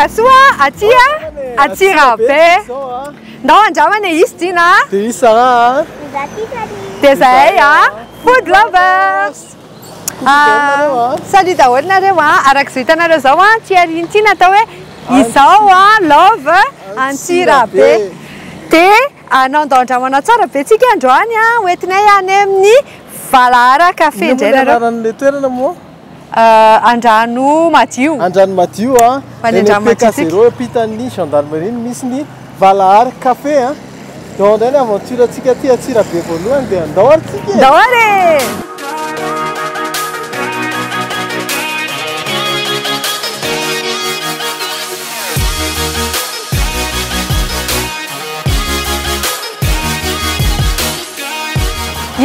Tonga soa aty Antsirabe. Ndao andramana e, izy Dina a. Dia i Sarah a. Dia zahay a, Food Lovers. Salut daholo nareo a, araka izao hitanareo izao a, ity aoriana ity natao hoe izao a, Love Antsirabe. Dia hanao andramana tsara be tsika androany a, hoentinay any amin'ny Valahara Café indray nareo. Inona moa ny anaran'ilay toerana moa? Andrano Madio. Andrano Madio a, Any eny Andrano PK Madio tsika. zéro ampitan'ny gendarmerie no misy ny Valahara Café a. Dia ao indray ny aventure antsika aty Antsirabe voalohany dia andao ary tsika e. Ndao ary e!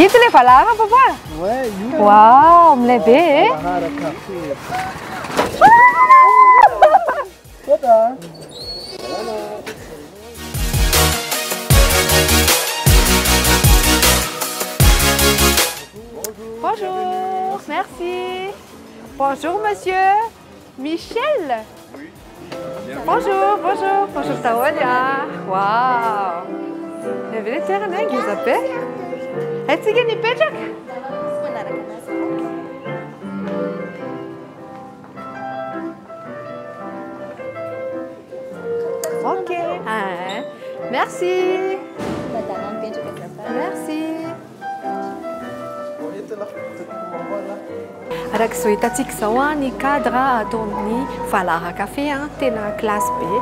Ito ilay valahara papa? Ouais, io. Waouh, milay be e! Valahara café. Toda. Bonjour, merci. Bonjour monsieur Michel. Bonjour, bonjour, bonjour daholo a. Waouh. Milay be ilay toerana e, ngeza be. Haintsika ny hipetraka? Ok. Ah, merci. Merci. Araka izao hitantsika izao ny cadre ato amin'ny Valahara Café, tena classe be.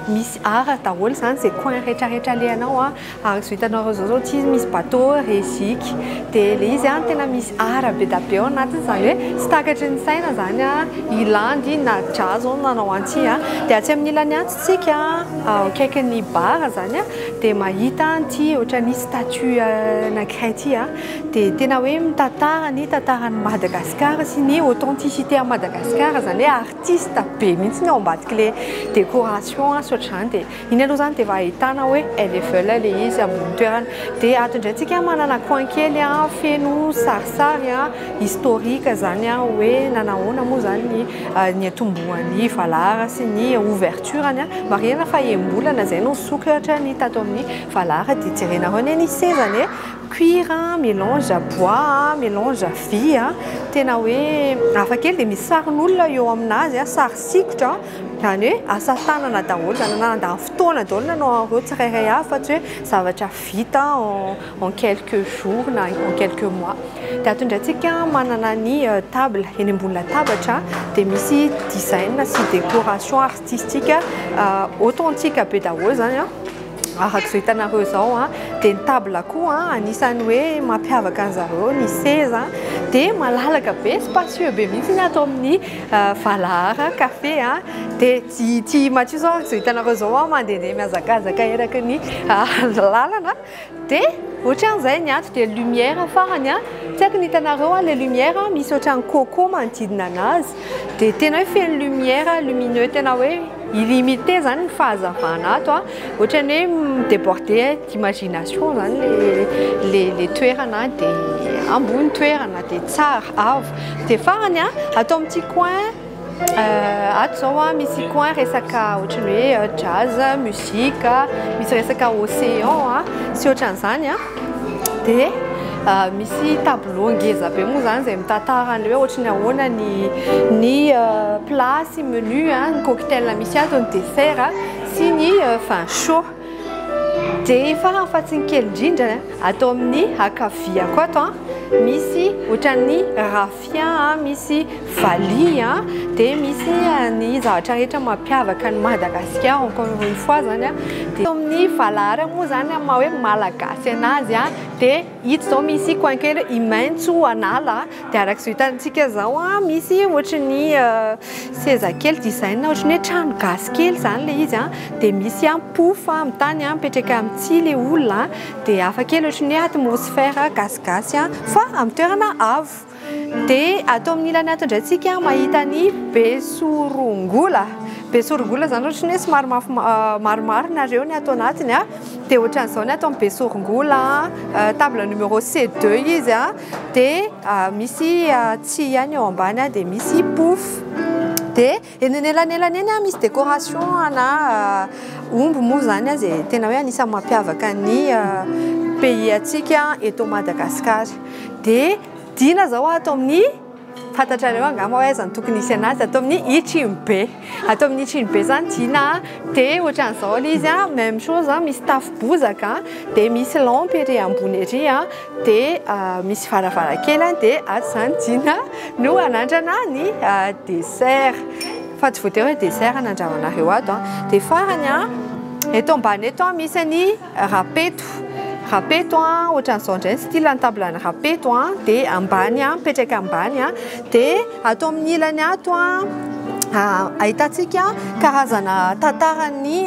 Misy art daholo izany izay coin rehetrarehetra alehanao. Araka izao hitanareo izao izao ity misy bateau reziky. Dia ilay izy tena misy art be dia be ao anatiny, izany hoe tsy takatry ny saina izany i Landy na Ja izao no nanao an'ity. Dia atsy amin'ny ilany atsy tsika akaikin'ny bar izany dia mahita an'ity ohatran'ny statue anankiray ity. Dia tena hoe mitantara ny tantaran'i Madagasikara sy ny authenticité an'i Madagasikara, izany hoe artiste be mihitsy ny ao ambadik'ilay décoration sy ohatr'izany. Dia iny aloha izany dia efa ahitana hoe haut level ilay izy ambony toerana. Dia ato indray tsika manana coin kely feno sarisary historique izany hoe nanahoana moa izany ny niantombohan'ny Valahara sy ny ouverture-ny. Marihana fa enim-bolana izay no nisokatra ny tato amin'ny Valahara. Dia jerenareo anie ny sezany e, cuir mélange bois mélange vy, tena hoe hafa kely. Dia misy sarin'olona eo aminazy, sary sikotra, izany hoe asa tanana daholo izany, nandany fotoana daholo nanao an'ireo tsirairay avy fa tsy hoe zavatra vita en quelques jours na en quelques mois. Dia ato indray tsika manana ny table, eny ambony latabatra dia misy design sy décoration artistique authentique be daholo izany. Araka izao hitanareo izao dia ny table koa anisan'ny hoe mampiavaka an'zareo ny seza, dia malalaka be, spacieux be mihitsy ny ato amin'ny Valahara Café. Dia ity Mathieu izao araka izao hitanareo izao mandehandeha mihazakazaka eraky ny lalana. Dia ohatran'izay ny ato, dia lumière farany tsy haiko ny hitanareo ilay lumière misy ohatran'ny coco manodidina anazy, dia tena hoe feno lumière lumineux, tena hoe illimité izany ny fahazavana ato, ohatran'ny hoe midéborder d'imagination izany le toerana, dia ambony toerana dia tsara avo. Dia farany ato amin'ity coin ato izao misy coin resaka ohatran'ny hoe jazz, musique, misy resaka océan sy ohatran'izany. Dia misy tableau ngeza be moa izany izay mitantara an'ilay hoe ohatran'ny ahoana ny plat sy menu, ny cocktail misy ato, ny dessert sy ny vin chaud. Dia farany fa tsy ny kely indrindra, ato amin'ny ankaviako ato misy ohatran'ny raffia, misy valiha, dia misy ny zavatra rehetra mampiavaka an'i Madagasikara encore une fois izany. Dia amin'ny Valahara moa izany amin'ny maha hoe malagasy anazy, dia ito izao misy coin kely Imaitso Anala. Dia araka izao hitantsika izao misy ohatran'ny seza kely design ohatran'ny hoe trano gasy kely izany ilay izy, dia misy pouf amin'ny tany mipetraka amin'ny tsihy ilay olona, dia hafa kely ohatran'ny hoe atmosphère gasigasy fa amin'ny toerana avo. Dia ato amin'ny ilany ato indray tsika mahita ny Besorongola. Besorongola izany ohatran'ny hoe somary mafy maromaro nareo ny ato anatiny, dia ohatran'izao ny ato amin'ny Besorongola, table numéro C2 izy, dia misy tsihy ihany eo ambany, dia misy pouf. Dia eny anelanelany eny misy décoration ana omby moa izany izay tena hoe anisan'ny mampiavaka ny pays antsika eto Madagasikara. Dia Dina izao ato amin'ny, fantatrareo angamba hoe aiza no tokony hisy anazy, ato amin'ny Itrimobe. Ato amin'ny Itrimobe izany Dina dia ohatran'izao ilay izy, même chose, misy tafo bozaka, dia misy lampe ery ambony ery, dia misy varavarankely, dia ato izany Dina no hanandrana ny dessert. Fa tsy voatery hoe dessert no andramanareo ato. Dia farany, eto ambany eto misy an'i Rapeto. Rapeto an, ohatran'izao indray ny style ny table an'i Rapeto an, dia ambany an, mipetraka ambany an, dia ato amin'ny ilany ato an, ahitantsika karazana tantaran'ny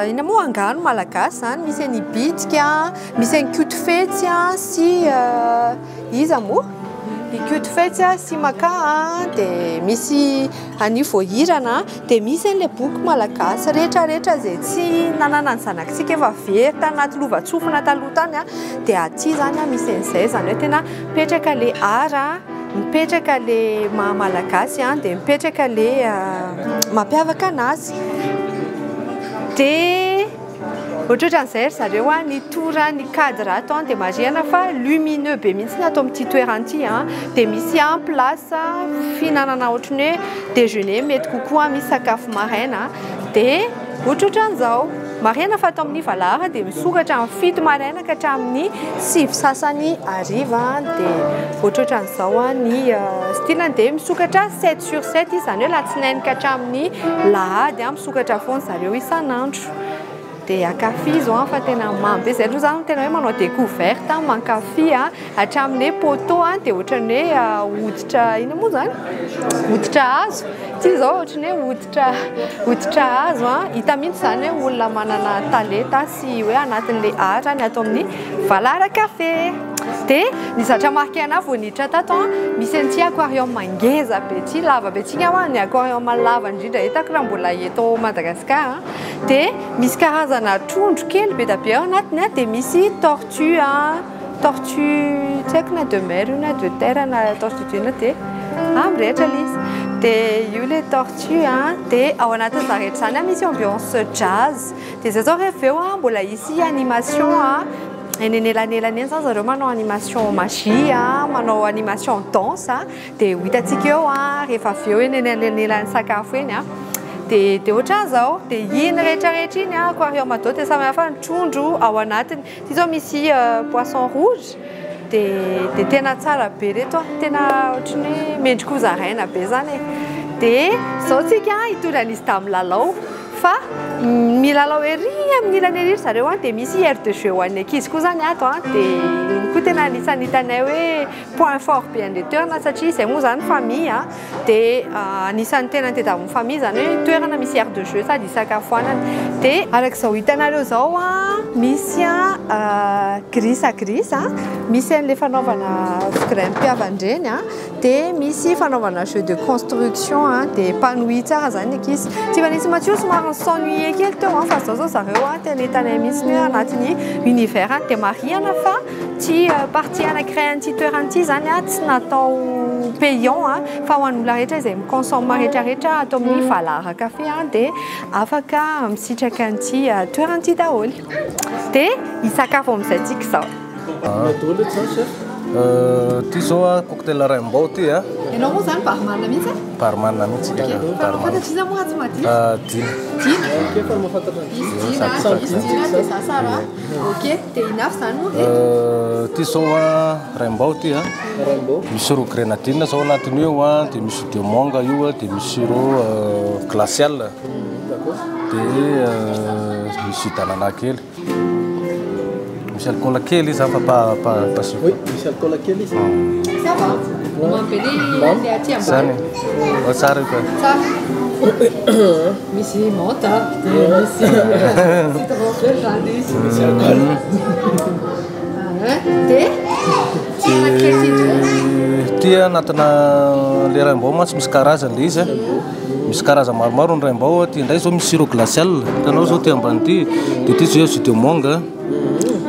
inona moa angano malagasy izany, misy an'i Bitsika, misy an'i Kotofetsy an, sy iza moa? I Kotofetsy sy Maka an, dia misy an'io Voahirana. Dia misy an'ilay boky malagasy rehetra rehetra izay tsy nananan'ny zanakitsika efa very tanaty lovantsofina taloha tany dia aty izany misy an'izay, izany hoe tena mipetraka ilay art, mipetraka ilay maha malagasy dia mipetraka ilay mampiavaka anazy. Dia ohatrohatran'izay ry zareo ny tour ny cadre ato dia marihana fa lumineux be mihitsy ny ato amin'ity toerana ity dia misy place fihinanana ohatran'ny hoe déjeuner mety kokoa misy sakafo maraina dia ohatrohatran'izao. Marihana fa ato amin'ny Valahara dia misokatra amin'ny 7 maraina ka hatramin'ny 9 sasany hariva dia ohatrohatran'izao ny style-ny dia misokatra 7 sur 7 izy, izany hoe alatsinainy ka hatramin'ny lahady misokatra foana zareo isan'andro. Dia ankafizo fa tena mamy be. Izay aloha izany tena hoe manao découverte, mankafy hatramin'ny hoe poteau dia ohatran'ny hoe hoditra inona moa izany? Hoditra hazo. Ity izao ohatran'ny hoe hoditra hoditra hazo. Hita mihitsy izany hoe olona manana talenta sy hoe anatin'ilay art ny ato amin'ny Valahara Café. Dia ny zavatra marqué anahy vao niditra tato, misy an'ity aquarium ngeza be ity, lava be ity angamba ny aquarium lava indrindra hitako raha mbola eto Madagasikara. Dia misy karazana trondro kely be dia be ao anatiny, dia misy tortue, tortue tsy haiko na de mer io na de terre na tortue d'una dia mirehitra ilay izy. Dia io ilay tortue, dia ao anatin'izany rehetra izany misy ambiance jazz. Dia izay izao rehefa avy eo mbola hisy animation eny anelanelany eny izany zareo manao animation magie, manao animation danse, dia ho hitantsika eo rehefa avy eo eny anelanelan'ny sakafo eny. Dia dia ohatran'izao, dia iny rehetra rehetra iny aquarium daholo dia samy hafa ny trondro ao anatiny. Ity izao misy poisson rouge, dia dia tena tsara be ireto, tena ohatran'ny hoe mendrika ho zaraina be izany e. Dia izao tsika hitondra an'izy tamin'ny lalao. Fa milalao ery amin'ny ilany ery ry zareo dia misy aire de jeu ho an'ny ankizy koa izany ato dia iny koa tena anisan'ny hitanay hoe point fort be an'ilay toerana satria izay moa izany famille dia anisan'ny tena tadiavin'ny famille izany hoe toerana misy aire de jeu sady hisakafoanana. Dia araka izao hitanareo izao misy gris à gris, misy an'ilay fanaovana grimpe-avana ireny. Dia misy fanaovana jeu de construction dia épanoui tsara zany ny ankizy. Tiffany sy Mathieu somary ni-s'ennuyer kely teo fa zao zao zareo tena hitanay mihitsy hoe anatin'ny univers any. Dia marihana fa ity partie anankiray an'ity toerana ity zany tsy natao payant fa ho an'olona rehetra izay mi-consomme rehetra rehetra ato amin'ny Valahara Café dia afaka misitraka an'ity toerana ity daholo. Dia hisakafo amin'izay tsika izao. Ty zao a cocktail rainbow ty a. Ianao moa zany barman mihitsy a? Barman mihitsy. Ok. Fa mahafantatra iza moa raha tsy mahadiso? Dina. Dina? Ok, fa mahafantatra an'i Izy Dina, izy Dina dia za Sarah. Ok, dia inona avy izany moa reto? Ty zao a rainbow ty a. Rainbow. Misy sirop grenadine zao anatiny io a, dia misy jus de mangue io a, dia misy sirop glacial. D'accord. Dia misy jus d'ananas kely. Misy alcool kely izy fa pas pas pas sûr. Oui, misy alcool kely izy. Ça va? Mamy be le aty ambany. Zany. Oh, tsara io ka. Tsara. Misy menthe, dia misy citron vert zany izy. Misy alcool. Dia ty anankiray ty indray. Ty anatina le rainbow mantsy misy karazany le izy. Misy karazany maromaro ny rainbow. Ty indray zao misy sirop glacial. Hitanao zao ty ambany ty. Dia ty zao jus de mangue.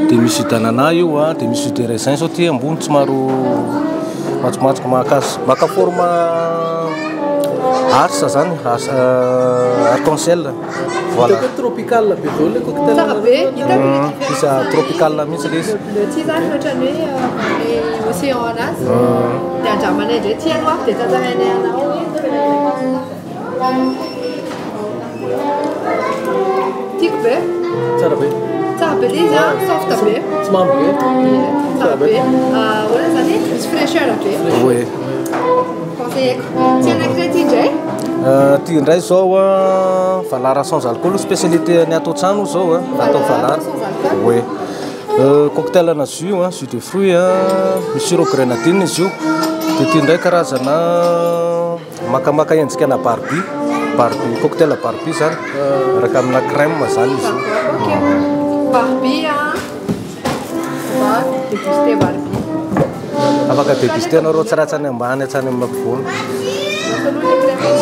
Dia misy jus d'ananas io a, dia misy jus de raisin zao ty ambony somary matromatroka maka maka forme Ars zany, ars arc-en-ciel. Voilà. Hitako hoe tropical be daholo le cocktail. Tsara be, hitako le différence. Izy tropical mihitsy le izy. Le ty zany ohatran'ny hoe manome océan anazy. Dia andramanay indray ty aloha dia tantarainay anao hoe Tiako be. Tsara be. Tsara be le izy an, soft be. Tsy mamy be. Tsara be. Ahoana zany e? Misy fraîcheur be. Oui. Conseilleko. Ty anankiray ty indray? Ty indray zao an, valala sans alcool, spécialité ny ato an-trano zao an, atao valala. sans alcool. Oui. Cocktail ana jus an, jus de fruits an, misy sirop grenadine izy io. Dia ty indray karazana makamaka endrika ana Barbie, Barbie, cocktail Barbie zany, miaraka amina crème zany izy io. D'accord, ok. Barbie an. On va déguster Barbie. Afaka déguster anareo tsara hatrany ambany hatrany amin'ny ampovoany. Lasa aloha le crème.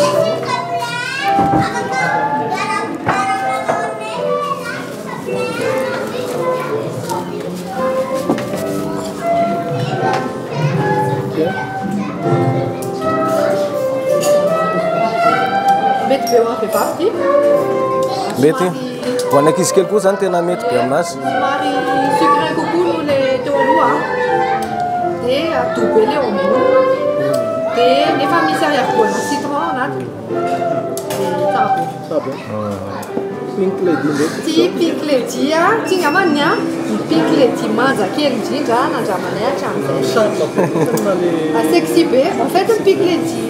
Mety be ho an'ny vehivavy ty. Mety. Ho an'ny ankizy kely koa zany tena mety be aminazy. Somary sucré kokoa noho le teo aloha. Dia doux be le eo ambony. Dia nefa misy ariary citron anatiny. Dia tsara be. Tsara be. Pink Lady indray. Ty Pink Lady a, ty angambany a, ny Pink Lady manja kely indrindra nandramanay hatramin'izay. Charme be mihitsy na le Ah, sexy be. En fait, ny Pink Lady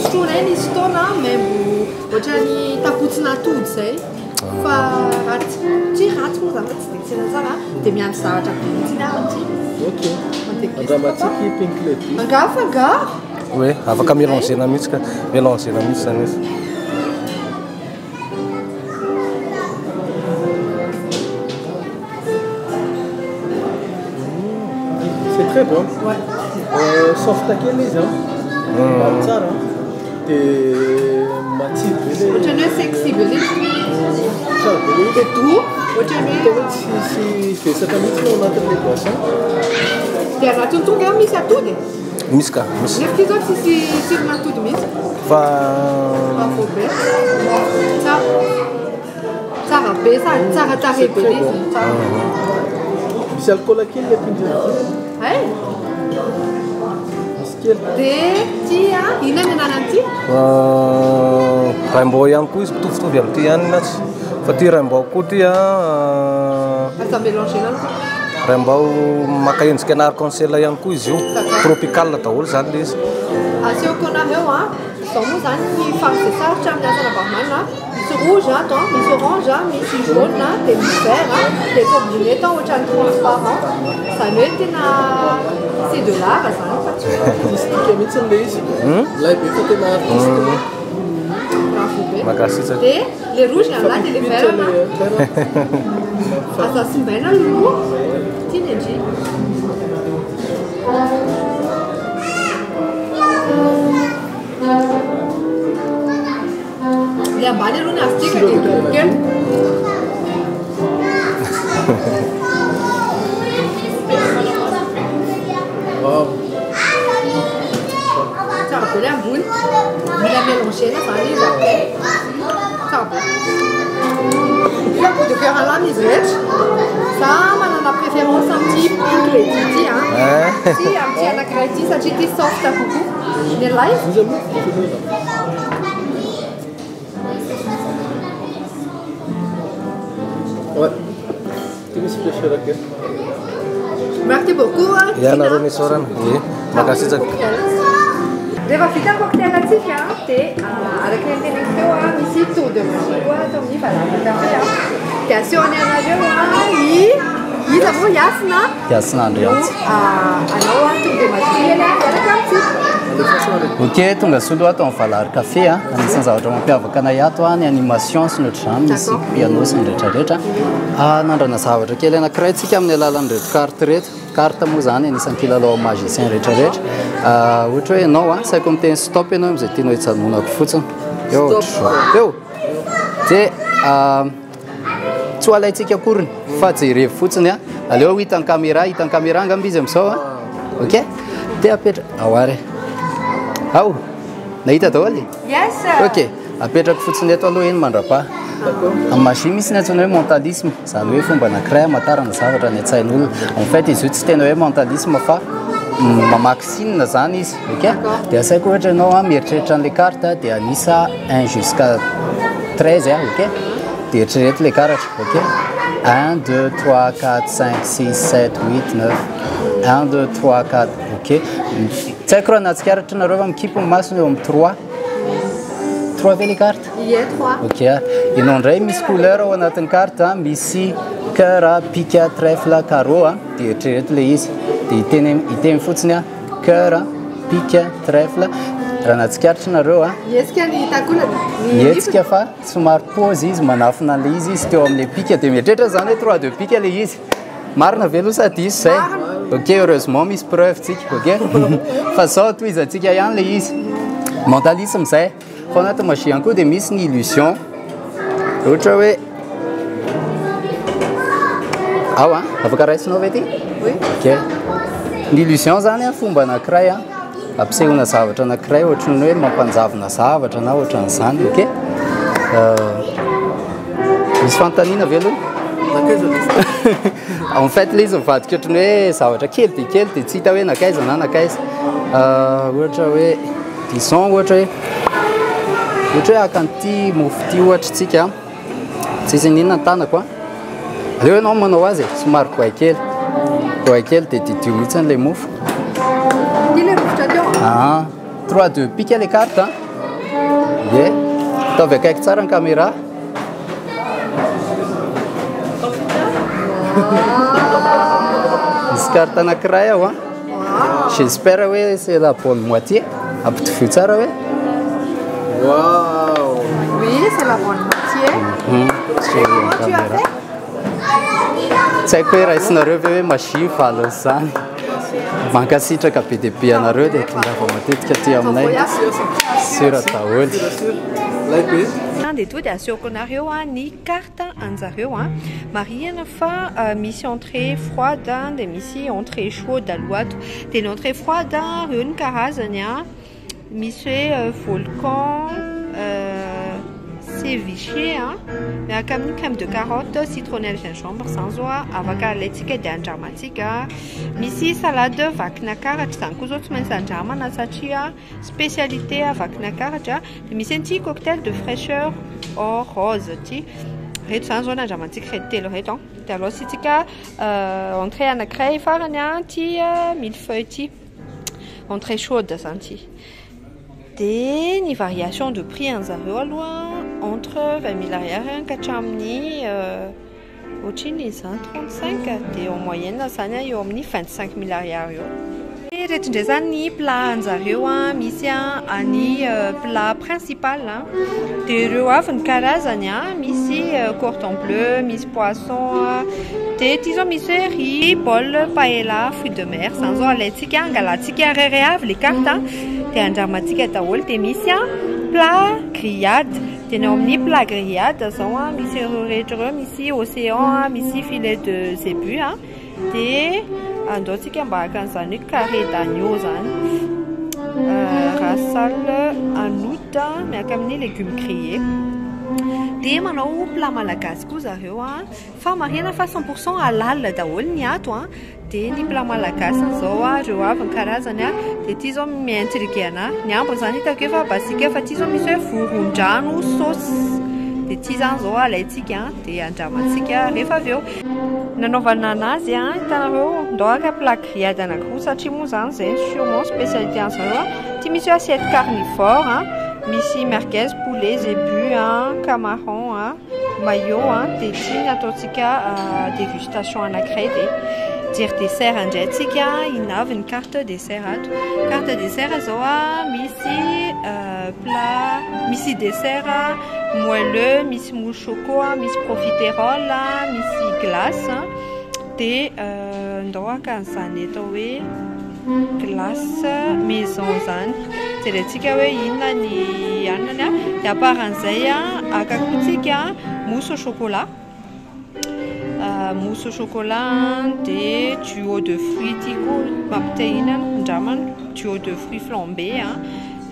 sotroinay nisy fotoana maimbo ohatran'ny tapotsina atody zay. Fa ratsy, tsy ratsy moa zany fa tsy dia tsena tsara. Dia miandry zavatra be mihitsy aho ty. Ok. Andramantsika Pink Lady. Angafo angafo. Oui, afaka mélangena mihitsy ka, mélangena mihitsy zany izy. C'est très bon. Ouais. Soft kely izy an. Mamy tsara. Dia matsiro be le. Ohatran'ny hoe sexy be le izy. Tsara be le izy. Dia doux. Ohatran'ny Hita hoe hoe tsisy vesatra mihitsy ao anatin'le boisson. dia anatiny tonga misy atody. Misy ka, misy. Nefa ty zao tsisy tsiron'atody mihitsy. Fa Bravo be. Tsara. Tsara be sady tsara tarehy be le izy. Tsara. Misy alcool kely le Pink Lady. Ay, Misy kely. dia ty a, inona ny anarany ty? Rainbow ihany koa izy mitovitovy amin'ity ihany natsy. Fa ty Rainbow koa ty a Aza mélangena aloha. Rainbow maka endrika ana arc-en-ciel ihany koa izy io. Tropical daholo zany le izy. Asehoko anareo a, izao moa zany ny faran'izay sarotra amin'ny asana barman a. Misy rouge ato a, misy orange a, misy jaune a, dia misy vert a, dia eto ambony eto ohatran'ny transparent. Izany hoe tena c'est de l'art zany fa tsy hoe Artistique mihitsy le izy. Milay be fa tena artistique. bravo be. Mankasitraka. Dia le rouge ny anahy dia le vert anahy. Aza simbaina aloha. Ty ny andry. Le ambany aloha ny azontsika dia kely. Wow. Tsara be le ambony. Mila mélangena zany izy après. Tsara be. Io coup de cœur alamy izy rehetra. Za manana préférence amin'ity Pink Lady ty a. Ty amin'ity anankiray ty satria ty soft kokoa. Ny live Izy aloha. Ouais. Ty misy fraîcheur kely. Merci beaucoup. hein, Ianareo Tina. misaorana. Ie, mankasitraka. Rehefa vita cocktail atsika dia araka ny teneniko teo a misy tour de magie koa atao amin'ny Valala Café a. Dia asehony anareo a i iza moa Yasina Yasina Andriantsy. anao a tour de magie kely a miaraka amintsika. Ok, tonga solo ato amin'ny Valary Café a. Anisan'ny zavatra mampiavaka anay ato a ny animation sy ny ohatr'izany, misy piano sy ny rehetrarehetra. Nandrana zavatra kely anankiray tsika amin'ny alalan'ireto carte ireto. Carte moa zany anisan'ny kilalao amin'ny magicien rehetrarehetra. Ohatra hoe ianao a, saiko miteny stop ianao amin'izay tianao hijanonako fotsiny. Eo ohatr'izao. Eo. Dia tsy ho alaintsika akoriny fa jerevy fotsiny a. Aleo hitan'ny caméra, hitan'ny caméra angamba izy amin'izao a. Ok? Dia apetra ao ary. Ao. Nahita daholo? Yes. Ok, apetrako fotsiny eto aloha iny mandrapaha. Amin'ny magie misy ny antsoina hoe mentalisme, izany hoe fomba anankiray hamantarana zavatra any an-tsain'olona. En fait izy io tsy tena hoe mentalisme fa mamaky signe zany izy, ok? Dia asaiko ohatra ianao a mieritreritra an'ilay carte dia anisa 1 jusqu'à 13 a, ok? Dia eritrereto ilay karatra, ok? 1 2 3 4 5 6 7 8 9 1 2 3 4, ok? Tsy haiko raha nahatsikaritra nareo fa mikipy ny masony eo amin'ny 3. 3 ve le carte? Ie, 3. Ok. Ianao indray misy couleur ao anatin'ny carte, misy cœur, pique, trèfle, carreau, dia eritrereto ilay izy. Dia hiteny hiteny fotsiny a, cœur, pique, trèfle. Raha nahatsikaritra nareo a, Mihetsika ny takolana. Ny mihetsika fa somary pause izy manafina an'ilay izy izy teo amin'ilay pique dia mieritreritra zany hoe 3 de pique ilay izy. Marina ve aloha sa diso zay? Ok, heureusement misy preuve tsika, ok? Fa zao tohizantsika ihany ilay izy. Mentalisme zay. Fa ao anatin'ny magie ihany koa dia misy ny illusion. Ohatra hoe ao a, afaka raisinao ve ty? Oui. Ok. Ny illusion zany a fomba anankiray a ampisehoana zavatra anankiray ohatran'ny hoe mampanjavona zavatra na ohatran'izany, ok? Misy fanontaniana ve aloha? En fait ilay izy mivadika ohatran'ny hoe zavatra kely dia kely dia tsy hita hoe nankaiza na nankaiza. Ohatra hoe disons ohatra hoe ohatra hoe haka an'ity mofo ity ohatra tsika, tsisy n'inona ny tanako a. Aleo ianao manao azy e, somary goay kely. Goay kely dia didio mihitsy ilay mofo. Ity ilay rovitra teo. Ah, 3 2 pique les cartes. Hein? Yeah. Ataovy akaiky tsara ny caméra. Misy carte anankiray ao an. J'espère hoe c'est la bonne moitié. Ampitovio tsara hoe. Wow. Oui, c'est la bonne moitié. Comment tu as fait? Tsy haiko hoe raisinareo ve hoe magie valin'izany. Mankasitraka be dia be anareo dia tongava matetika aty aminay. Sura daholo. Lay be. Dia to dia asehoko anareo a ny carte anjareo a. Marihana fa misy entrée froide dia misy entrée chaude aloha ato. Dia ny entrée froide ireo ny karazany a. Misy hoe volcan, ceviche a, miaraka amin'ny crème de carotte, citronnelle, gingembre, izany zao a afaka alaintsika dia andramantsika. Misy salade Vakinankaratra, izany koa zao tsy maintsy andramana satria spécialité Vakinankaratra. Dia misy an'ity cocktail de fraîcheur or rose ity. Reto izany zao no andramantsika reto telo reto. Dia aleo asiantsika entrée anankiray farany a, ity mille-feuille ity. Entrée chaude zany ity. Dia ny variation de prix an'zareo aloha entre 20 000 ariary ka hatramin'ny ohatrinona izy izany 35, dia en moyenne zany eo amin'ny 25 000 ariary eo. Reto indray zany ny plat an'zareo a, misy a any plat principal a. Dia ireo avy ny karazany a, misy cordon bleu, misy poisson a. Dia ity zao misy hoe riz, bol, paella, fruits de mer. Zany zao alaintsika, angalantsika rairay avy le carte dia andramantsika daholo. Dia misy a plat grillade. Dia ny ao amin'ny plat grillade zao a misy ireo rehetra ireo, misy océan, misy filet de zébu a. Dia andaontsika mba haka an'izany hoe carré d'agneau zany. Rasal hanout miaraka amin'ny légumes grillés. Dia manao plat malagasy koa zareo a. Fa marihana fa 100% halal daholo ny ato a. Dia ny plat malagasy zao a, ireo avy ny karazany a. Dia ity zao mi-intrigue anahy. Ny ambiny zany hitako efa basique fa ity zao misy hoe voron-drano sauce. Dia ity zany zao alaintsika dia andramantsika rehefa avy eo. Nanaovana anazy a, hitanareo, ndao haka plat grillade anankiroa satria moa zany zay sûrement spécialité an'zareo a. Ity misy hoe assiette carnivore a, misy merguez, poulet, zébu a, camaron a, mayo a. Dia ity ny ataontsika dégustation anankiray. Dia jery dessert indray tsika, inona avy ny carte dessert ato. Carte dessert zao a, misy plat, misy dessert moelleux, misy mousse choco, misy profiterole, misy glace. Dia ndao haka an'izany atao hoe glace maison zany. Jerentsika hoe inona ny anona a. Dia à part an'izay a, haka koa tsika mousse au chocolat. Mousse au chocolat dia duo de fruits ity koa mampite hihinana, andramana duo de fruits flambé a.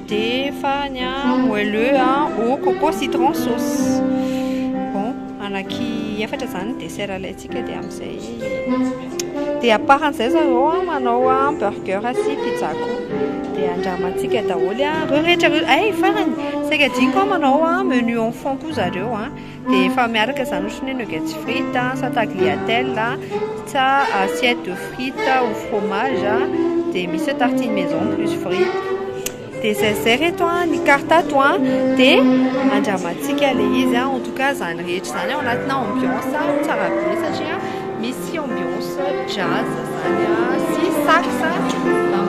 Dia farany moelleux au coco citron sauce. Bon, anaky efatra zany dessert alaintsika dia amin'izay. Dia à part an'izay zareo manao burger sy pizza koa. Dia andramantsika daholo ireo rehetra ireo. Ay, farany saika adinoko manao menu enfant koa zareo. Dia efa miaraka zany ohatran'ny hoe nuggets frites, sa tagliatelle, sa assiette de frites au fromage, dia misy tartine maison plus frites. Dia zay zay reto ny carte ato dia andramantsika le izy. En tout cas zany rehetra zany ao anatina ambiance tsara be satria misy ambiance jazz zany sy sax amin'izao fotoana.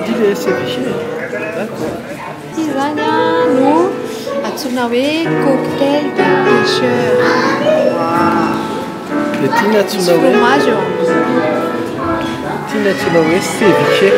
Ty le ceviche. D'accord. Ty zany no antsoina hoe cocktail de pêcheur. Dia ty ny antsoina hoe fromage eo ambony. Ty ny antsoina hoe ceviche.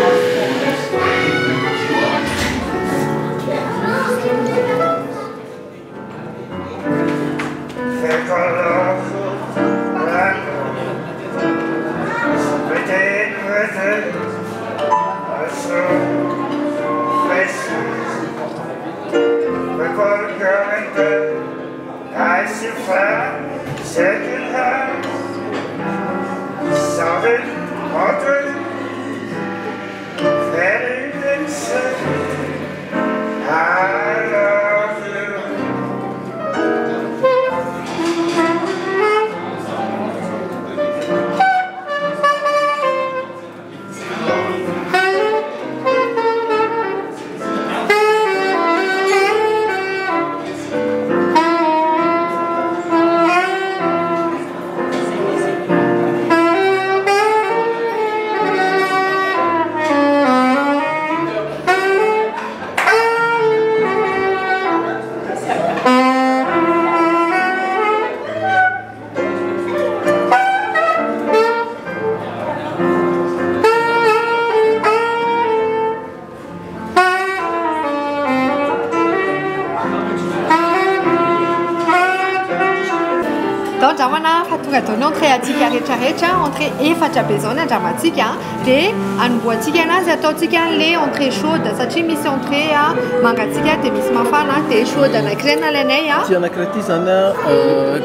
Andramana fa tonga daholo ny entrée atsika rehetrarehetra, entrée efatra be zao ny andramantsika, dia anombohantsika anazy ataontsika le entrée chaude satria misy entrée mangatsiaka dia misy mafana, dia chaude anankiray nalainay. Ty anankiray ty zany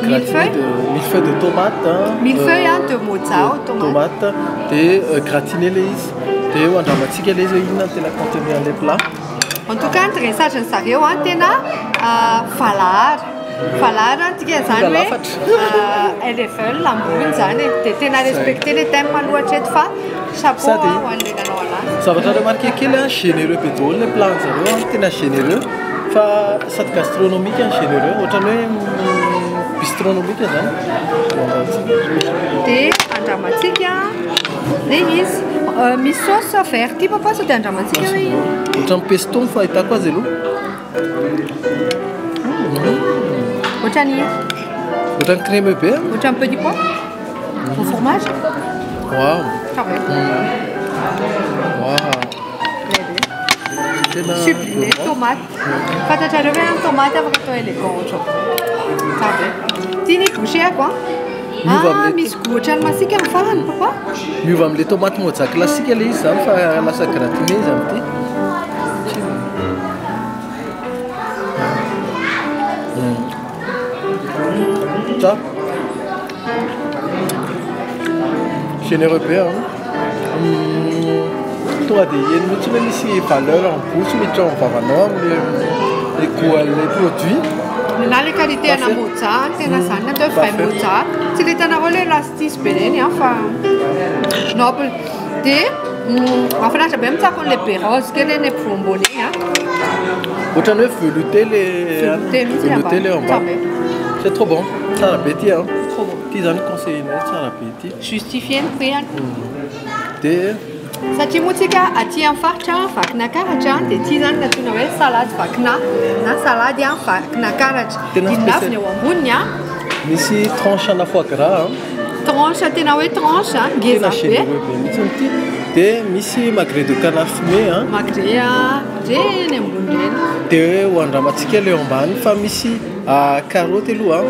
gratiné de millefeuille de tomate. Millefeuille de mozza tomate. Dia gratiné le izy. Dia eo andramantsika le izy hoe inona no tena contenu an'ilay plat. En tout cas ny dressage ny zareo tena valahara. Valahara tika zany hoe level ambony zany dia tena respecté le thème aloha hatreto fa chapeau ho an'ilay nanao anazy. Zavatra remarqué kely généreux be daholo le plat zareo, tena généreux fa sady gastronomique ny généreux, ohatran'ny hoe bistronomique zany. Dia andramantsika le izy misy sauce vert ty papa sao dia andramantsika hoe ino? Ohatran'ny pesto ny fahitako azy aloha. Ohatran'ny Ohatran'ny crémeux be. Ohatran'ny petit pois au fromage. Wow. Tsara be. Wow. Tena Sublimé tomate. Fantatrareo hoe ny tomate afaka atao élégant ohatrao. Tsara be. Ty ny bouchée ako. Miova amin'ilay Misy goût ohatran'ny masiaka amin'ny farany papa. Miova amin'ilay tomate mozza classique le izy zany fa lasa gratiné izy amin'ity. Ça. Généreux be Tonga dia eny mihitsy hoe misy valeur en bouche miditra ao amin'ny vavanao amin'le le goût an'ilay produit. Na le qualité ana mozza tena zany natao hoe vrai mozza. Tsy le hitanareo le élastique be reny fa noble. Dia mahafinaritra be mitsako an'le baie rose kely eny ampovoambony eny. Ohatran'ny hoe velouté le Velouté mihitsy velouté le ambany. ambany. C'est trop bon. Tsara be ty. Trop bon. Ty zany conseillé-nay, tsara be ty. Justifié ny prix. Dia Satria moa tsika aty amin'ny faritra Vakinakaratra dia ty zany natsoina hoe salade vakina na salade Vakinakaratra. Tena Inona avy spécial. ny eo amboniny? Misy tranche ana foie gras. Tranche tena hoe tranche ngeza Tena be. généreux be mihitsy ty. Dia misy magret de canard fumé a. Magret a, reny ambony reny. Dia ho andramantsika ilay eo ambany fa misy carotte aloha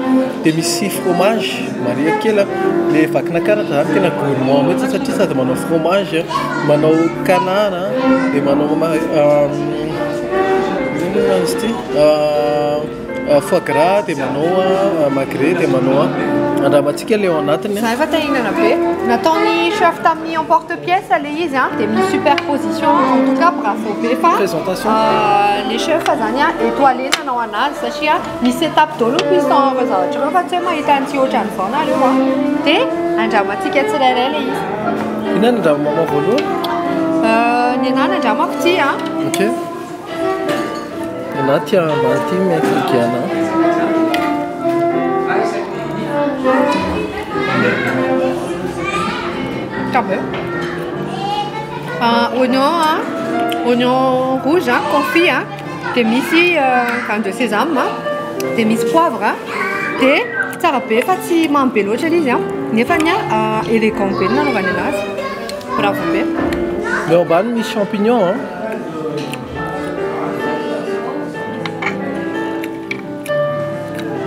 dia misy fromage marihiko kely a. Ilay Vakinankaratra zany tena gourmand mihitsy satria sady manao fromage, manao canard dia manao inona moa izy ity? Foie gras dia manao magret dia manao andramantsika ilay ao anatiny. Za efa te hihinana be. Nataon'ny chef tamin'ny emporte pièce ilay izy a, dia misy superposition. En tout cas bravo be fa Présentation. le chef zany a étoilé nanao anazy satria misy étape daholo ny cuisson ireo zavatra ireo fa tsy hoe mahita an'ity ohatran'izao nareo a. Dia andramantsika tsirairay ilay izy. Inona no andramanao voalohany? Ny anahy nandramako ity a. Ok. Ny anahy ty ambany ty mi-intrigue anahy. Tsara be. Oignon a, oignon rouge a, confit a, dia misy graine de sésame a, dia misy poivre a, dia tsara be fa tsy mamy be loatra ilay izy a, nefany a élégant be ny nanaovany anazy. Bravo be. Ny ao ambany misy champignon a.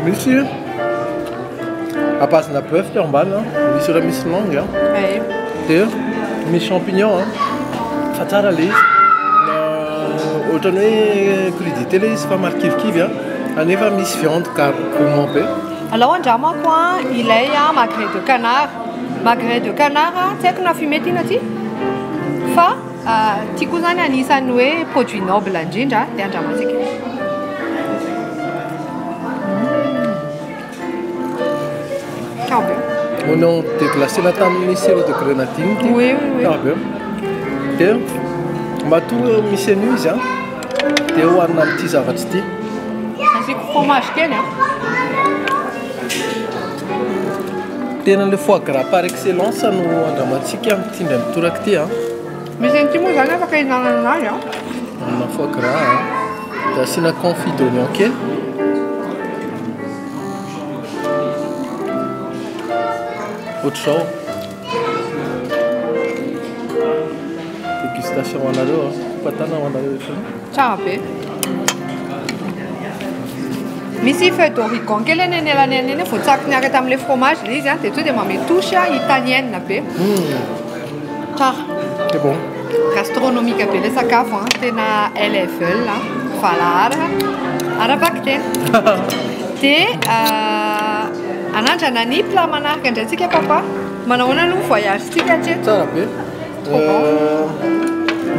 Misy à base na bœuf ty ao ambany a, misy raha misy langue a. Dia misy champignon a, fa tsara ilay izy. Ohatran'ny hoe crudité ilay izy fa marikivikivy a, kanefa misy viande gourmand be. Alao andramako a ilay magret de canard. Magret de canard a, tsy haiko na fumé ty na ty fa ty koa zany anisan'ny hoe produit noble indrindra dia andramantsika. Tsara be. Oignon déglacé tamin'ny sirop de grenadine ty. Oui, oui, oui. Tsara be. Dia matoa misy an'io izy a, dia hohanina amin'ity zavatra ity. Asiako fromage kely a. Tena le foie gras par excellence no andramantsika amin'ity indray mitoraka ity a. Misy an'ity moa zany afaka hihinanana anazy a. Amina foie gras a. Dia asiana confit d'oignon kely. Ohatr'izao. Dégustation ho anareo a. Patana ho anareo ohatr'izao. Tsara be. Misy feuille d'origan kely eny anelanelany eny voatsako niaraka tamin'ilay fromage ilay izy a, dia tonga dia manome touche italienne be. Tsara. C'est bon. Gastronomique be ilay sakafo a, tena level a, valahara ara-bakiteny. Dia anandrana ny plat manaraka indray tsika papa. Manao ahoana aloha voyage tsika hatreto? Tsara be. Trop bon.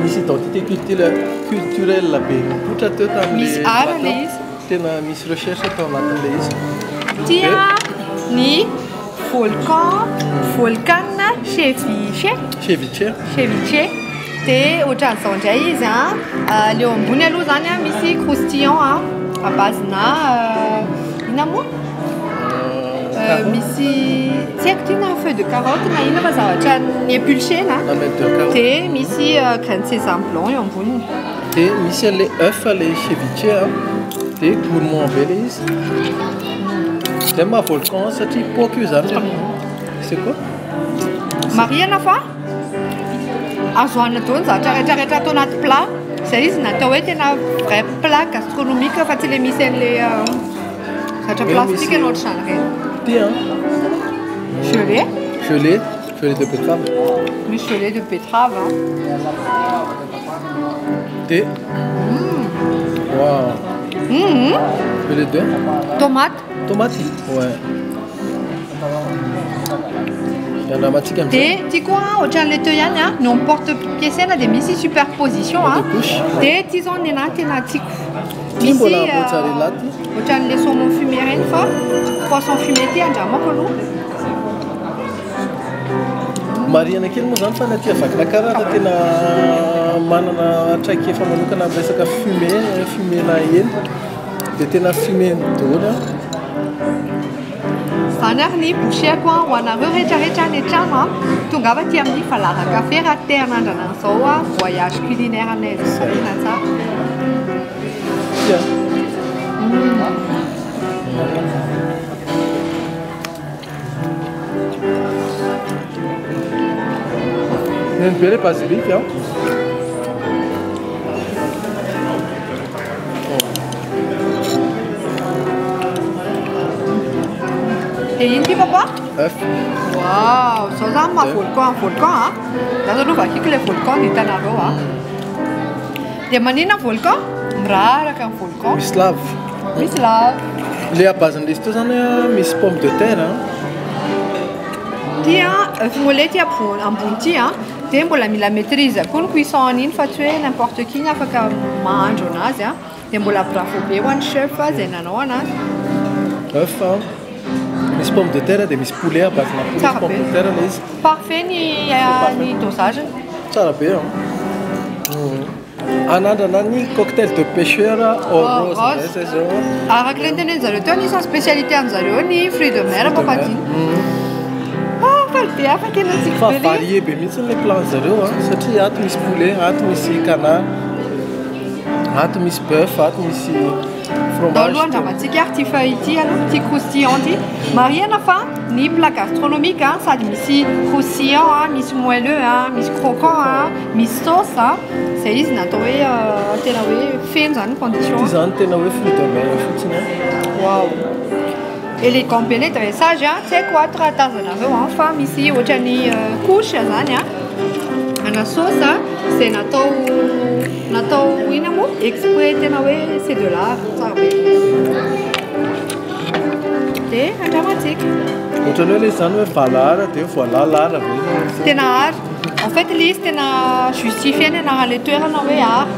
Misy identité culturelle be nipoitra teo tamin'ilay Misy art plateau. ilay izy. Tena misy recherche tao anatin'ilay izy. Tia ny volcan, volcan ceviche. Ceviche. Ceviche. Dia ohatran'izao indray izy a. Le eo ambony aloha zany a misy croustillant a, à base na inona moa? Misy tsy haiko ty na feuille de carotte na inona fa zavatra ni-épluché-na. Lamelle de carotte. Dia misy graine de sésame blanc eo amboniny. Dia misy an'ilay œuf ilay ceviche a, dia gourmand be ilay izy. Zay maha volcan satria poaka io zany. C'est quoi? Marihana fa azo hohanina daholo ny zavatra rehetrarehetra atao anaty plat. Zay izy natao hoe tena vrai plat gastronomique fa tsy le misy an'ilay zavatra Hoe plastique misy na ohatr'izany ireny. Ty a. Gelée. Gelée, gelée de betterave. Misy gelée de betterave a. Dia wow. Gelée de Tomate. Tomate. Ouais. Andramantsika amin'izay. Dia ty koa ohatran'ilay teo ihany a, ny emporte pièce dia misy superposition a. De couche. Dia ty zao ny anahy tena tiako. Ty mbola mozzarella ty. Ohatran'ilay saumon fumé ireny fa poisson fumé ty andramako aloha. Marihana kely moa zany fa ny aty Vakinankaratra tena manana traikefa manokana amin'ny resaka fumé, fumé-na hena. Dia tena fumé daholo a. Zany ary ny bouchée-ko a, ho anareo rehetrarehetra any an-trano a, tongava aty amin'ny Valara Café raha te hanandrana an'izao a voyage culinaire anay izao tena tsara. Tia. Neny be. Be le basilic a. Dia ino ty papa? Œuf. Wow, zao zany maha volcan volcan a. Za zao aloha vakiko le volcan ny hitanareo a. Dia maninona volcan? Miraraka ny volcan. Misy lava. Misy lava. Le à base n'le izy teo zany a misy pomme de terre a. Ty a, œuf mollet ty ambony ty a. Dia mbola mila maîtrise koa ny cuisson an'iny fa tsy hoe n'importe qui ny afaka mahandro anazy a. Dia mbola bravo be ho an'ny chef zay nanao anazy. Œuf a. Misy pomme de terre dia misy poulet à base na poulet Tsara sy pomme be. de terre le izy. Parfait ny ny dosage. Tsara be a. Anandrana ny cocktail de pêcheur au Oh, rose. rose. Zay zao. Araka le nitenen'zareo teo anisan'ny spécialité an'zareo ny fruits de mer papadiny. Ah, faly be afa tena tsiko Fa be le. varié be mihitsy le plat zareo a satria ato misy poulet, ato misy canard, ato misy bœuf, ato misy fromage. Aloha andramantsika ary ty feuille ity aloha, ty croustillant ty. Marihana fa ny plat gastronomique a, sady misy croustillant a, misy moelleux a, misy croquant a, misy sauce a. Zay izy natao hoe tena hoe feno zany ny condition. Ty zany tena hoe fruit de mer fotsiny a. Wow. Élégant be le dressage a, tsy haiko ato raha tazanareo a, fa misy ohatran'ny couche zany a. Ana sauce a, zay natao ina moa exprès tena hoe c'est de l'art, tsara be. Dia andramantsika. Ohatran'ny hoe le izy zany hoe valahara dia voilà lara be. Tena art. En fait le izy tena justifié ny anaran'ilay toerana hoe art.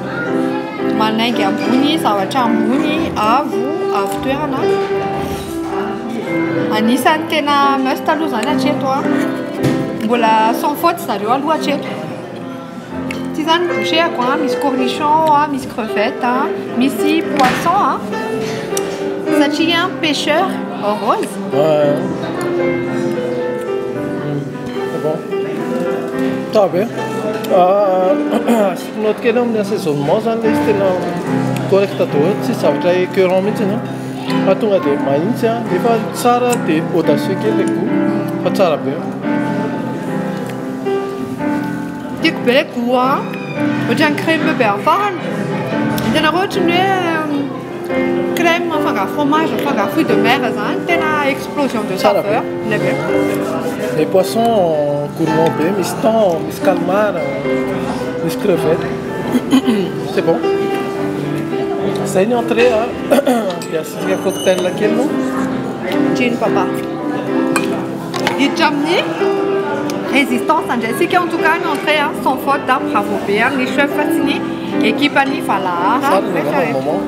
Manainga ambony, zavatra ambony, avo, avo toerana. Anisan'ny tena must aloha zany hatreto a. Mbola sans faute zareo aloha hatreto. Ty zany bouchée-ko a, misy cornichon a, misy crevette a, misy poisson a. Satria pêcheur au rose. Ouais. C'est bon. Tsara be. Asiako note kely amin'ny assaisonnement zany le izy tena correct daholo, tsisy zavatra écœurant mihitsy a. Fa tonga dia mahitsy a, nefa tsara dia audacieux kely le goût, fa tsara be. Tiako be le goût a. Ohatran'ny crème be amin'ny farany. Hitanareo ohatran'ny hoe crème afangaro fromage, afangaro fruits de mer zany, tena explosion de Tsara be. saveur. Ilay be. Les poissons gourmand be, misy thon, misy calmar, misy crevette. C'est bon. Zay ny entrée a. Dia asiantsika cocktail kely no. Gin papa. Hiditra amin'ny résistance andraisika en tout cas ny entrée a, sans faute a, bravo be amin'ny chef sy ny équipe any Valahara. Tsara ny angamba moment.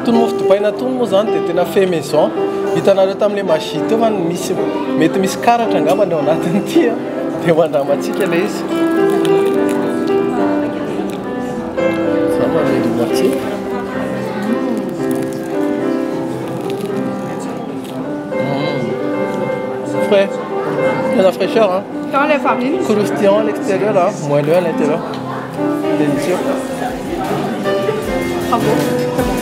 Tony mofo dipaina tony moa zany dia tena fait maison. Hitanareo tamin'ilay magie teo fa misy mety misy karatra angamba ny ao anatin'ity a. Dia ho andramantsika ilay izy. Za manendy moitié. Frais. Il y a la fraîcheur, hein. Dans les farines. Croustillant à l'extérieur, hein. Moelleux à l'intérieur. Délicieux. Bravo. C'est bon.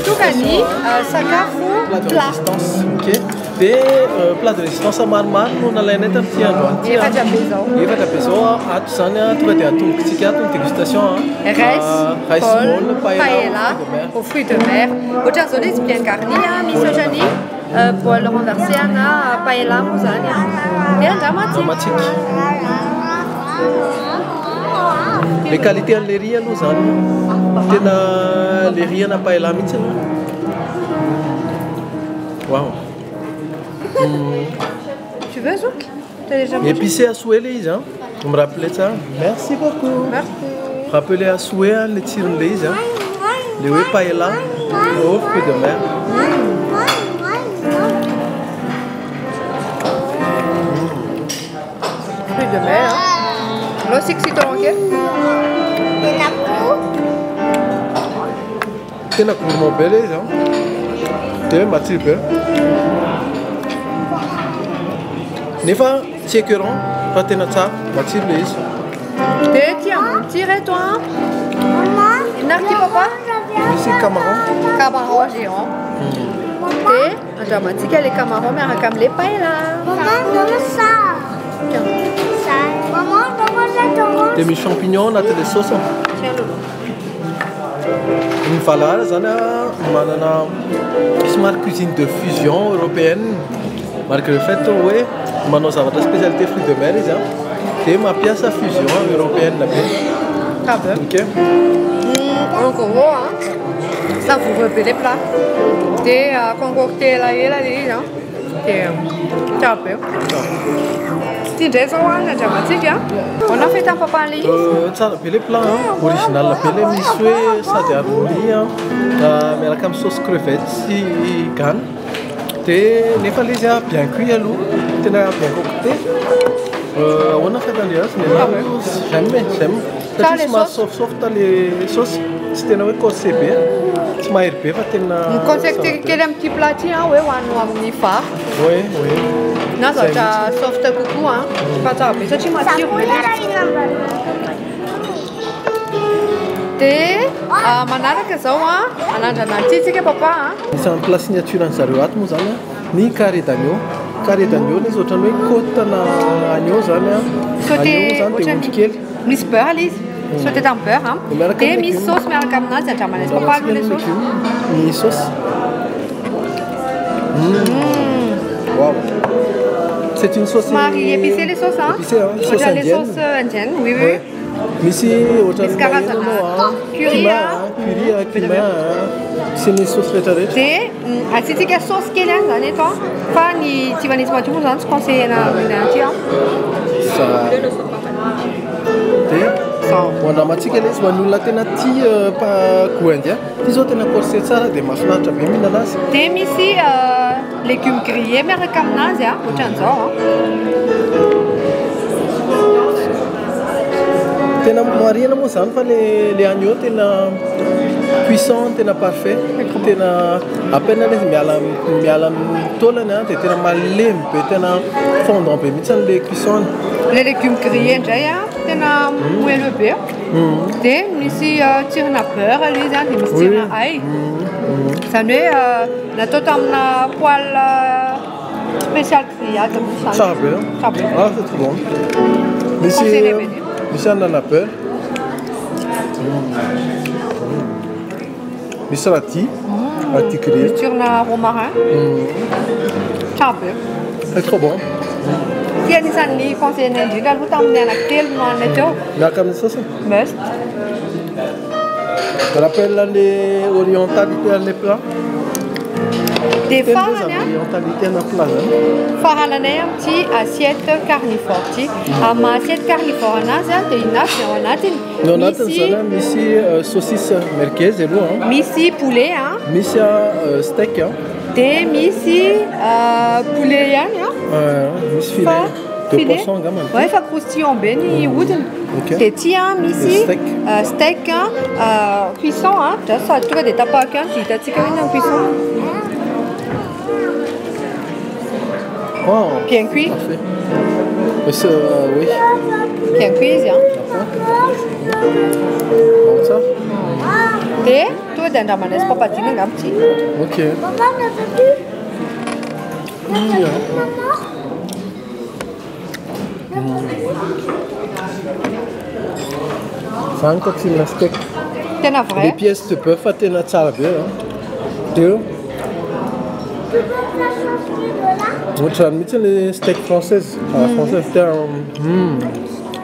Tonga ny sakafo Plat de plat. résistance, ok. Dia plat de résistance maromaro no nalainay tamin'ity androany ity a. Efatra be zao. Efatra be zao a, ato zany a, tonga dia atombokontsika ato ny dégustation a. Rice, Rice bol, bol, paella, paella, fruits de mer. aux fruits de mer. Ohatran'izao ilay izy bien garni a, misy ohatran'ny bol renversé ana paella moa zany a. Dia andramantsika. Andramantsika. Le qualité an'le riz aloha zany tena le riz ana paella mihitsy aloha. Wow. Tu veux, Zouk? T'as déjà mangé? Épicé à souhait le izy a, mi-rappeler tsara. Merci beaucoup. Merci. Rappeler à souhait a le tsiron'le izy a. Le hoe paella au fruit de mer. Fruit de mer. Hein. Là, c'est que c'est ton kely. Tena gourmand be le izy a. Dia matsiro be. Nefa tsy écœurant fa tena tsara, matsiro le izy. Dia ty ambony ty reto a. Inona ary ty papa? Misy camaron. Camaron géant. Dia andramantsika le camaron miaraka amin'le paella. Tiens. Dia misy champignon anatin'le sauce. Tiens Lolo. Ny Valahara zany a manana somary cuisine de fusion européenne malgré le fait hoe manao zavatra spécialité fruits de mer izy a, dia mampiasa fusion européenne be. Tsara be. Ok. En gros, hein, savoureux be le plat. Dia concocté elaela le izy a. Dia tsara be. Ty indray zao a ny andramantsika. Ahoana fahitan'ny papa an'le izy? Tsara be le plat a, original be le misy hoe sady harmonie a, miaraka amin'ny sauce crevette sy gana. Dia nefa le izy a bien cuit aloha, tena bien concocté. Ahoana fahitan'le azy? Ny anahy j'aime, j'aime. Tsara Satria le somary sauce. soft soft le sauce, tsy tena hoe corsé be, tsy mahery be fa tena Ny conseil tsara be. kely amin'ity plat ty a hoe hohanina amin'ny vary. Oui, oui. Na Zay zavatra mihitsy. soft kokoa a. Fa tsara be satria matsiro be le izy. Dia manaraka zao a, anandrana an'ity tsika papa a. Isan'ny plat signature an'zareo ato moa zany a, ny carré d'agneau. Carré d'agneau le izy ohatran'ny hoe côte na agneau zany a. Sauté Agneau zany dia ohatran'ny ondry kely. Misy beurre le izy. Sauté tamin'ny beurre a. Dia miaraka Dia amin'ny misy légume. sauce miaraka aminazy andramana azy papa aloha le sauce. Légume, ny sauce. Wow. C'est une sauce Somary épicé les sauces hein. Épicé, hein. Sauce Ohatran'le indienne. sauce indienne, oui oui. Ouais. Misy ohatran'ny Misy karazana maheno anao, a. curry, Cumin, a. a, curry, a, cumin, a. Sy ny sauce rehetrarehetra. Dia asiantsika sauce kely ihany zany eto a. Fa ny tsy manisy madio moa zany tsy conseillena mihinana aty a. Sa dia Zao. ho andramantsika ilay izy ho an'ny olona tena tia goût indien. Ty zao tena corsé tsara dia mahafinaritra be mihinana azy. Dia misy légumes grillés miaraka aminazy a, ohatran'izao a. Tena marihana moa zany fa le agneau tena cuisson tena parfait. Tena à peine ilay izy miala amin'ny taolany a, dia tena malemy be, tena fondant be mihitsy le cuisson. Le légumes grillés indray a, tena moelleux be. Dia misy tsirona beurre le izy a, dia misy tsirona ail. Zany hoe natao tamina poêle spécial grillade mihitsy zany. Tsara be. Tsara be. Ah, c'est trop bon. Misy Conseillé be. misy anana beurre. Misy radis, radis grillé. Misy tsirona romarin. Tsara be. C'est trop bon. Ty anisan'ny conseillena indrindra aloha tamin'ny anankitelo nohanina teo. Miaraka amin'ny sauce. Must. Rappelle les orientalité an'le plat. Dia Tena farany a, orientalité ana plat zany. farananay amin'ity assiette carnivore ty. Amin'ny maha assiette carnivore anazy a, dia inona avy ao anatiny? Ny ao anatiny Misy zany a, misy saucisse merguez aloha a. misy poulet a, Misy steak a. dia misy poulet ihany a. Misy Fa filet de filet. poisson angambany. Ouais, fa croustillant be ny hodiny. Ok. Dia ty a misy Steak. Steak a, cuisson a, dra sady tonga dia tapahako ihany dia hitantsika hoe inona ny cuisson. Oh, Bien cuit. Parfait. Mais c'est, oui. Bien cuit izy a. Bon, ça. Dia tonga dia andramana azy papadina angamba ty. Ok. Hein. Zany ka tsirona steak. Tena vrai. Les pièces de bœuf fa tena tsara be a. Dia ohatrany mihitsy le steak française. À la française tena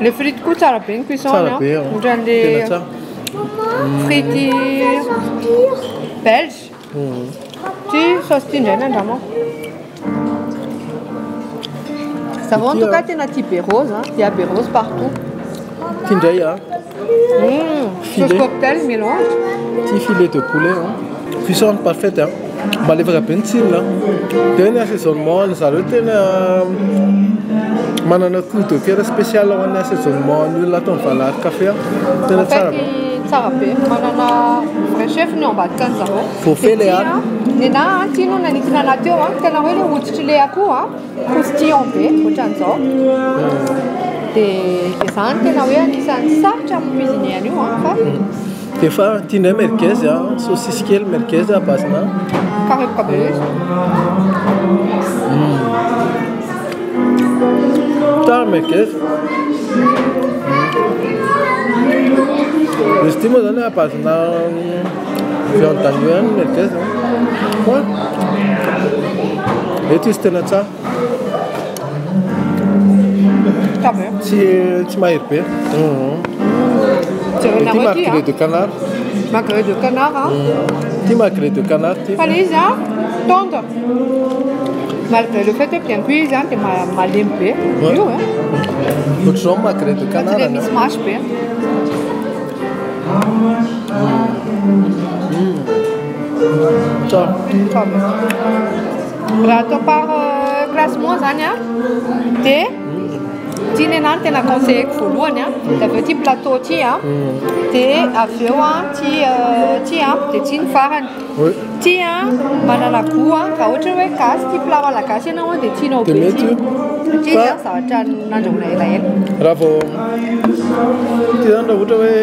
Le frite koa tsara be ny cuisson Tsara be a. Ohatran'le Tena tsara. frite belge. Ty sauce ty indray ny andramako. Zareo en tout cas tena tia be rose a, il y a be rose partout. Ty indray a. Sauce cocktail mélange. Ty filet de poulet a. Cuisson parfaite a. Malefaka be ny tsirony a. Dia ny assaisonnement ny zareo tena manana coup de cœur spécial ho an'ny assaisonnement ny olona ato amin'ny Valary Café a. Tena tsara be. Tsara be. Manana vrai chef ny ao ambadika any zareo. Voafehy le Dia ty a, ny anahy a, ty no nanintona anahy teo a. Tena hoe le hoditry le akoho a, croustillant be ohatran'izao. Dia zany tena hoe anisan'ny sarotra amin'ny cuisinier an'io a, fa Dia fa ty indray merguez a, saucisse kely merguez à base na karepoka be izy. Tsara merguez. Izy ity moa zany à base na viande d'agneau ihany merguez a. Fa eto izy tena tsara. Tsara be. Tsy mahery be. Jerena Ty hoe ty, magret a. de canard. Magret de canard a. Ty magret de canard ty. Fa le izy a, tendre. Malgré le fait que bien cuit izy a, dia malemy be. Ouais. Io e. Ohatr'izao magret de Fa tsy canard. le misy masy be. Tsara. Tsara be. Raha atao par classement zany a, dia ty ny anahy no tena conseilleko voalohany a, dia avy eo ty plateau ty a, dia avy eo a, ty a, dia ty ny farany. Oui. Ty a, manana goût a, raha ohatra hoe gasy, ty plat malagasy ianao a, dia tianao Dia be mety ty. io. Ty Fa zany zavatra nandrahoina elaela. Raha vao ty zany raha ohatra hoe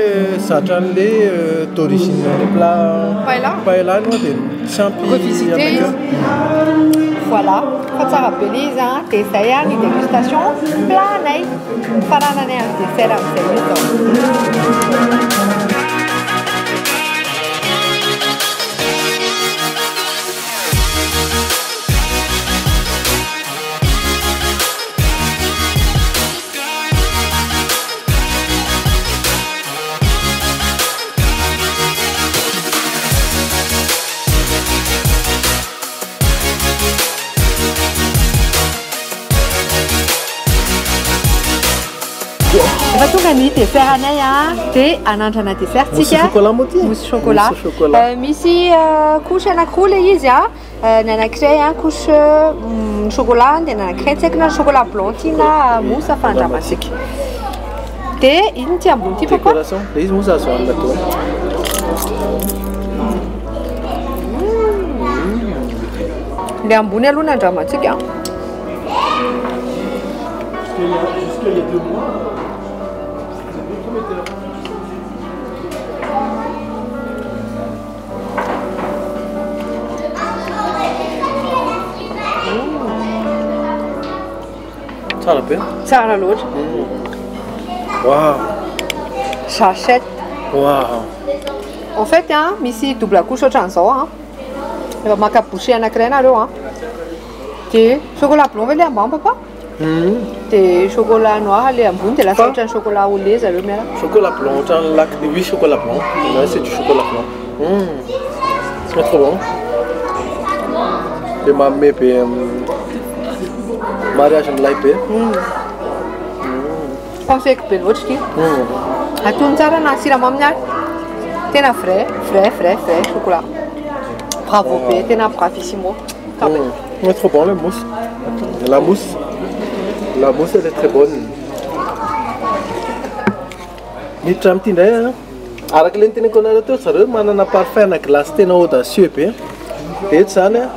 zatra an'le d'origine le plat Paella. paella aloha dia tsy ampy Revisité anakeo. izy. Voilà, fa tsara be le izy a, dia izay a ny dégustation plat anay. Farananay amin'ny dessert amin'izay io zao. Efa tonga ny dessert anay a, dia anandrana dessert Mousse tsika. au chocolat moa ty? Mousse au chocolat. Mousse au chocolat. Misy couche anankiroa le izy a. Ny anankiray a, couche chocolat, dia ny anankiray tsy haiko na chocolat blanc ty na mousse fa andramantsika. Dia ino ty ambony ty papa? Décoration. Le izy mousse azo hanina daholo. Le ambony aloha no andramantsika. Tsara be. Tsara loatra. Wow. J'achète. Wow. En fait, hein, misy double couche ohatran'izao a. Efa maka bouchée anankiray nareo a. Dia chocolat blanc ve le ambany papa? Dia chocolat noir le ambony, dia lasa Fa- ohatran'ny chocolat au lait zareo miaraka. Chocolat blanc, ohatran'ny lac. Oui, chocolat blanc. Ouais, c'est du chocolat blanc. C'est trop bon. Dia manome be mariage milay be. Conseil be loatra ity. Atony tsara na siramamy ary. Tena vrai, vrai, vrai, vrai chocolat. Bravo be, tena bravissimo. Tsara be. C'est trop bon le mousse. La mousse. La mousse elle est très bonne. Miditra amin'ity indray a. Araka ilay niteneniko anareo teo zareo manana parfum na glace tena audacieux be. Dia eto zany a,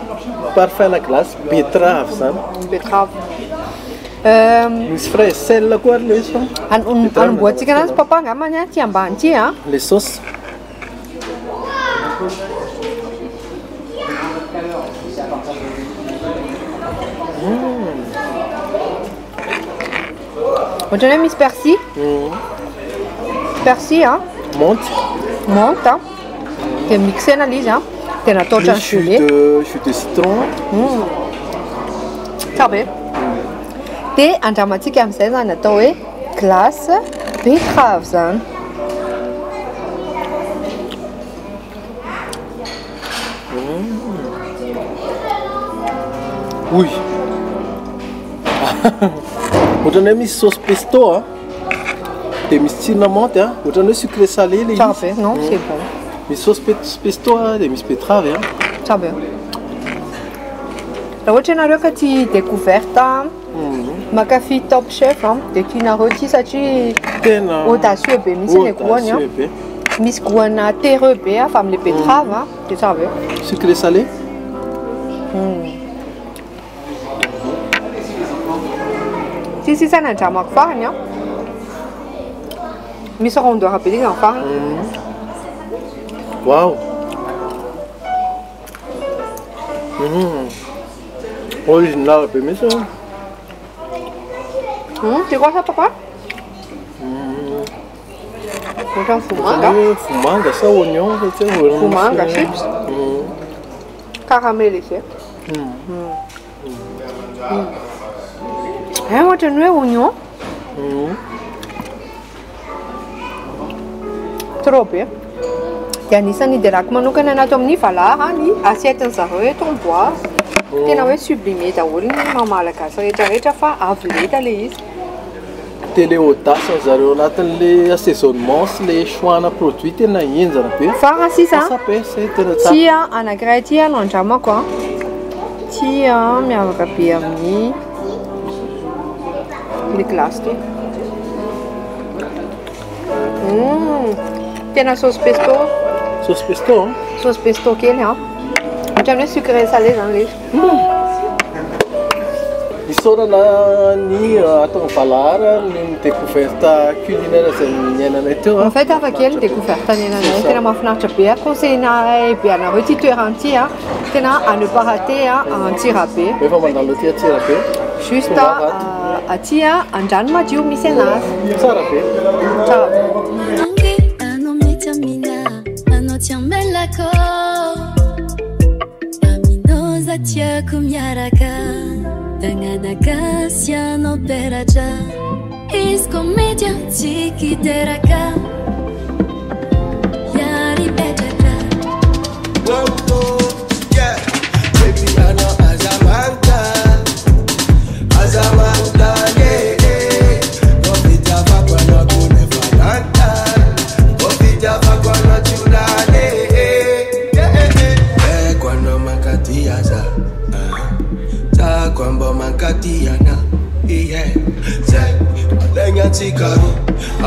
parfum na glace betterave zany. Betterave. Misy fraise sel koa ary le izy fa. Anombohantsika anazy papa angambany a, ty ambany ty a. Les sauces. Ohatrany hoe misy persil. Persil a. Menthe. Menthe a. Dia mixena le izy a. Dia natao ohatran'ny Misy gelée. jus de citron. Tsara be. Dia andramantsika amin'izay zany atao hoe glace betterave zany. Oy. Ohatrany hoe misy sauce pesto a, dia misy tsirona menthe a, ohatrany hoe sucré salé le Tsara izy. be, non, c'est bon. Misy sauce pesto a, dia misy betterave a. Tsara be. Raha ohatra ianareo ka tia découverte, mankafy Top Chef a, dia tianareo ty satria Tena audacieux be mihitsy le goût-ny a. Audacieux be. Misy goût-na terreux be avy amin'le betterave a, dia tsara be. Sucré salé. Ty sisa nandramako farany a. Misy rondeur be izy amin'ny farany. Wow. Original be mihitsy a. C'est quoi ça, papa? Ohatran'ny vomanga. Ohatran'ny hoe vomanga sa oignon sa tsy haiko, ohatran'ny Vomanga, misy- chips. Caramélisé. Eh, ohatran'ny hoe oignon. Trop be. Dia anisan'ny iderako manokana anato amin'ny Valahara ny assiette-ny zareo eto en bois. Tena hoe sublimé daholo ny maha malagasy rehetrarehetra fa avy lenta le izy. Dia le audace zareo anatin'le assaisonnement sy le choix-na produit tena henjana be. Fa raha sisa, Fa be, zay tena tsara. Ty a, anankiray ty a no andramako a. Ty a miavaka be amin'ny le glace ty. Tena sauce pesto. Sauce pesto, hein? Sauce pesto kely, hein? Ohatran'ny hoe sucré salé zany le izy. Isaorana ny atao Valahara ny découverte culinaire izay niainanay teo a. En fait, hafa kely ny découverte niainanay, tena mahafinaritra be a, conseil-nay be anareo ty toerana ty a, tena à ne pas rater a, Antsirabe. Rehefa mandalo aty Antsirabe. Juste Tonga ato. aty a, Andranomadio misy anazy. Tsara be. Tsara. Anao mety amina, anao tsy amelako. Aminao za tiako miaraka. Tagnana gasy anao peratra. Izy ko mety antsika hiteraka. Hiary hipetraka. Baby, anao aza manontany, aza manontany, eh, eh. Kofitiavako anao ko nefa nanontany. Kofitiavako anao tsy ho lany, eh, eh. Eh, eh, eh. Haiko anao mankaty aza, ah. Tsako ambao mankaty ana, yeah. Zay, alaigna antsika roa.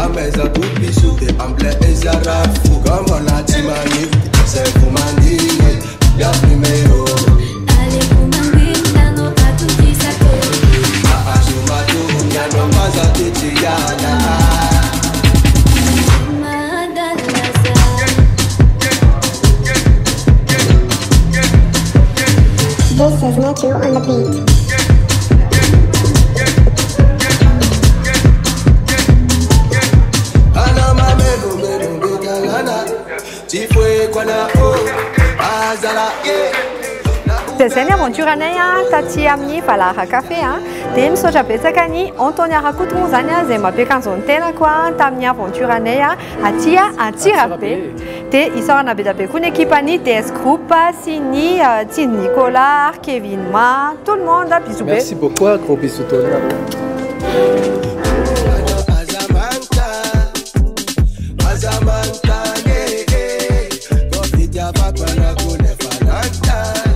Ameza bobiso de amble ezarafo. Kambola tsy maniry, zay vo mandigny, ya primero. Aleko mandigny anao atokisako. Ahazo matony anao maza ty tsy hiala. Madalaza. This is Nacho on the beat. Ana mamelo melo betalana. Tifwe kwana o azala ye. Dia zay ny aventure anay a taty amin'ny Valahara Café a. Dia misaotra betsaka ny Antonia Rakoto moa zany a, izay mampiakanjo ny tenako a tamin'ny aventure anay a aty a Antsirabe. Dia isaorana be dia be koa ny ekipan'ny DS Group sy ny Tiny Nicolas, Kevin Ma, tout le monde, bisous be. Merci beaucoup, gros bisous daholo. Aza manontany, aza manontany, eh, eh. Kofitiavako anao ko nefa nanontany.